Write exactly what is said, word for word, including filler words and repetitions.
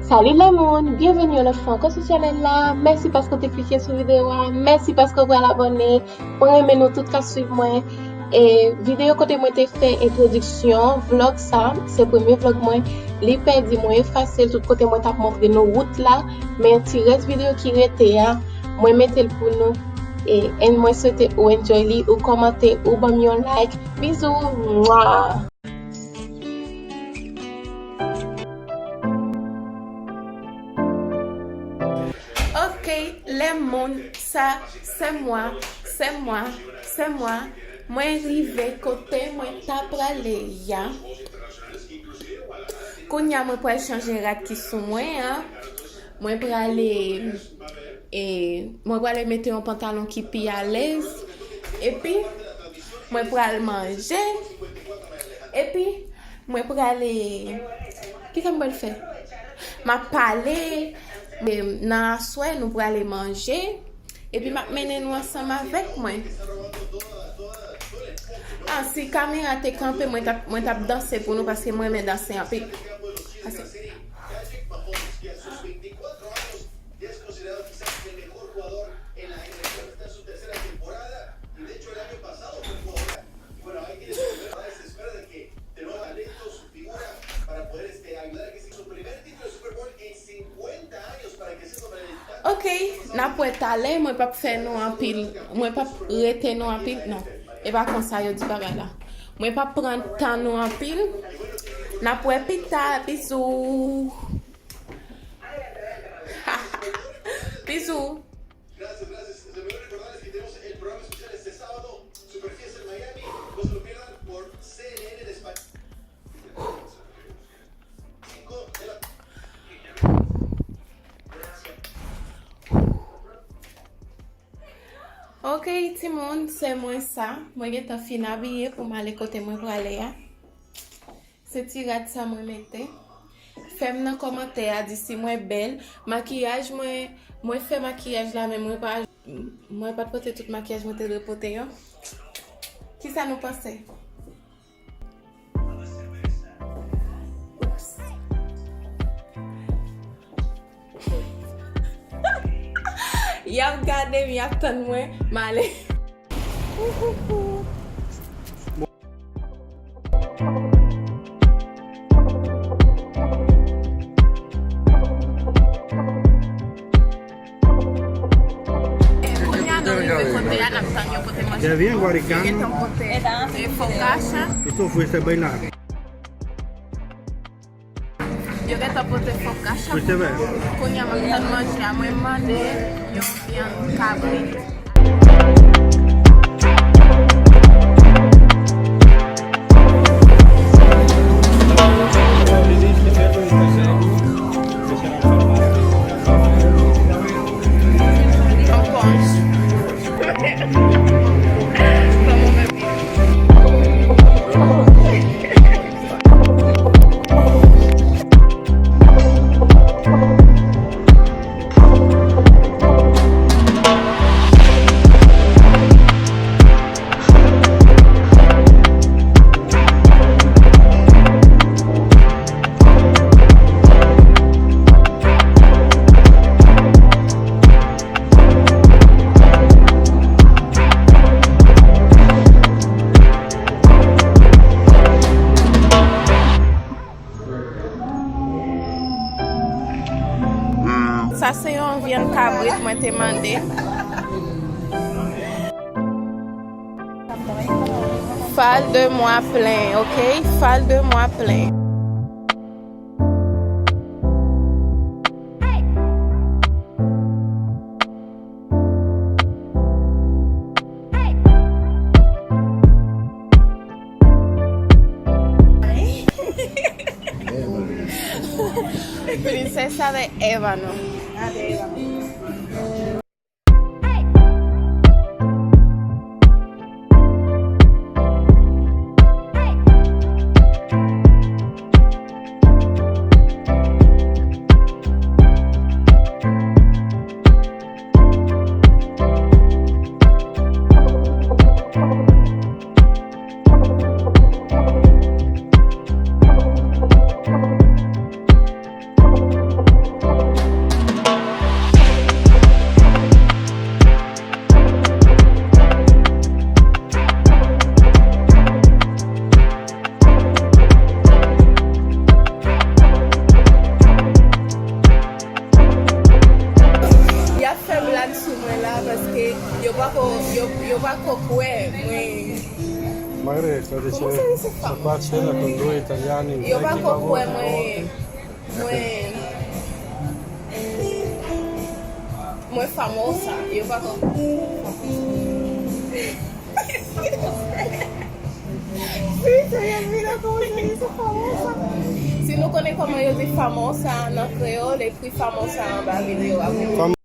Salut lè moun, byenveni yon lòt fwa ankò sou chanèl la. Mèsi paske w te klike sou videyo a, mèsi paske w pral abòne. Mwen renmen nou tout k ap swiv mwen. E videyo kote mwen te fè entwodiksyon vlòg sa, se premye vlòg mwen. Li pèdi, mwen efase l tout kote mwen t ap montre nou wout la. Men ti rès videyo ki rete a, mwen mete l pou nou. E, and mwen swete ou enjoy li, ou kòmante, ou ban m yon like. Bizou! Mwa! Ok, lè moun, sa, se mwa, se mwa, se mwa. Mwen rive kote mwen ta prale ya. Kounye a mwen pral chanje rad ki sou mwen an. Mwen prale, e, mwen prale mete yon pantalon ki pi alèz. Epi, mwen pral manje. Epi, mwen prale, kisa m pral fè? M ap pale, e, nan aswè, nou prale manje. Epi m ap mennen nou ansanm avèk mwen. Ah, si kamera te kanpe, mwen t ap, mwen t ap danse pou nou paske mwen renmen danse anpil. Paske Ok, n ap wè talè, mwen p ap fè nou anpil, mwen p ap rete nou anpil, non. E pa konsa yo di bagay la. Mwen p ap pran tan nou anpil. N ap wè pita, bizou. Bizou. Ok, timoun, se mwen sa. Mwen gentan fin abiye pou m ale kote mwen prale a. Se ti rad sa mwen mete. Fè m nan kòmantè a di si mwen bèl. Makiyaj mwen, mwen fè makiyaj la, men mwen pa, mwen pa t pote tout makiyaj mwen te dwe pote yo. Kisa nou panse? Oups. Y ap gade m, y ap tann mwen, m ale. E kounye a, nou rive kote a, n ap tann yo pote manje. Ya bien, guaricano. Yo gentan pote, e, fokacha. Esto fue esta bailar. Yo gentan pote fokacha pou nou. Kounye a, m ap tann manje a. Mwen mande yon vyann kabrit. Sa se yon vyann kabrit mwen te mande. Fal de mwa plen, ok? Fal de mwa plen. Princesa de Ébano. Kòman sa ye se famosa? Yo pa ko kwè mwen, mwen, mwen famosa. Yo pa ko. Si nou konnen kòman yo di famosa nan kreyòl, ekri famosa anba videyo a pou mwen.